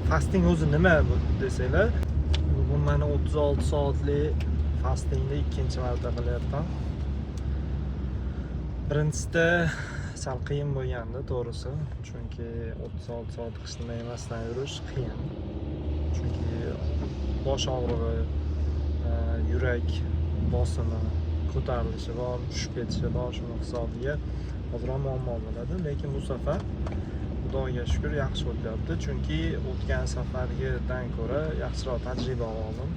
Fasting o'zi nima bu desanglar, bugun mana 36 soatlik fastingni ikkinchi marta qilyapman. Birinchisida sal qiyin bo'lgandi, to'g'risi, chunki 36 soat hech nima yemasdan yurish qiyin, chunki bosh og'rig'i, yurak bosimi ko'tarilishi bor, tushib ketishi bor. Shuni hisobiga ozroq muammo bo'ladi, lekin bu safar, Xudoga shukur, yaxshi o'tyapti, chunki o'tgan safargidan ko'ra yaxshiroq tajriba oldim.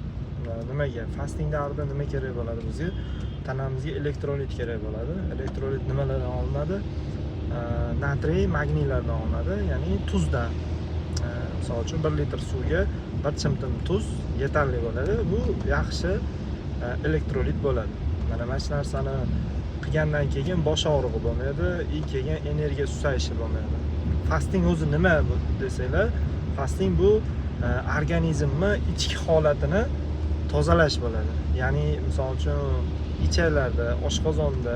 Nimaga fasting davrida nima kerak bo'ladi bizga? Tanamizga elektrolit kerak bo'ladi. Elektrolit nimalardan olinadi? Natriy, magniylardan olinadi, ya'ni tuzdan. Misol uchun, 1 litr suvga bir chimdim tuz yetarli bo'ladi. Bu yaxshi elektrolit bo'ladi. Mana shu narsani qilgandan keyin bosh og'rig'i bo'lmaydi и keyin energiya susayishi bo'lmaydi. Fasting o'zi nima bu desanglar, fasting bu organizmni ichki holatini tozalash bo'ladi. Ya'ni, misol uchun, ichaklarda, oshqozonda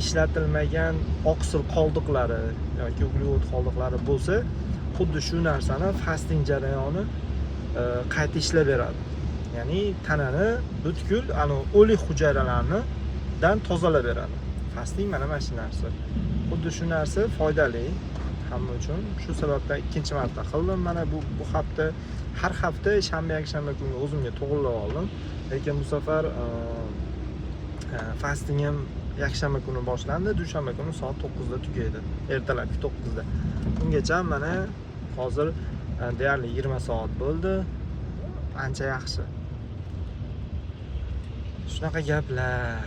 ishlatilmagan oqsil qoldiqlari yoki uglevod qoldiqlari bo'lsa, xuddi shu narsani fasting jarayoni qayta ishlab beradi, ya'ni tanani butkul anavi o'lik hujayralarni dan tozalab beradi. Fasting mana shu narsa, xuddi shu narsa foydali hamma uchun. Shu sababdan ikkinchi marta qildim. Mana bu hafta, har hafta shanba, yakshanba kuni o'zimga to'g'irlab oldim, lekin bu safar fastingim yakshanba kuni boshlandi, dushanba kuni soat 9da tugaydi, ertalabki 9da. Ungacha mana hozir deyarli 20 soat bo'ldi, ancha yaxshi. Shunaqa gaplar.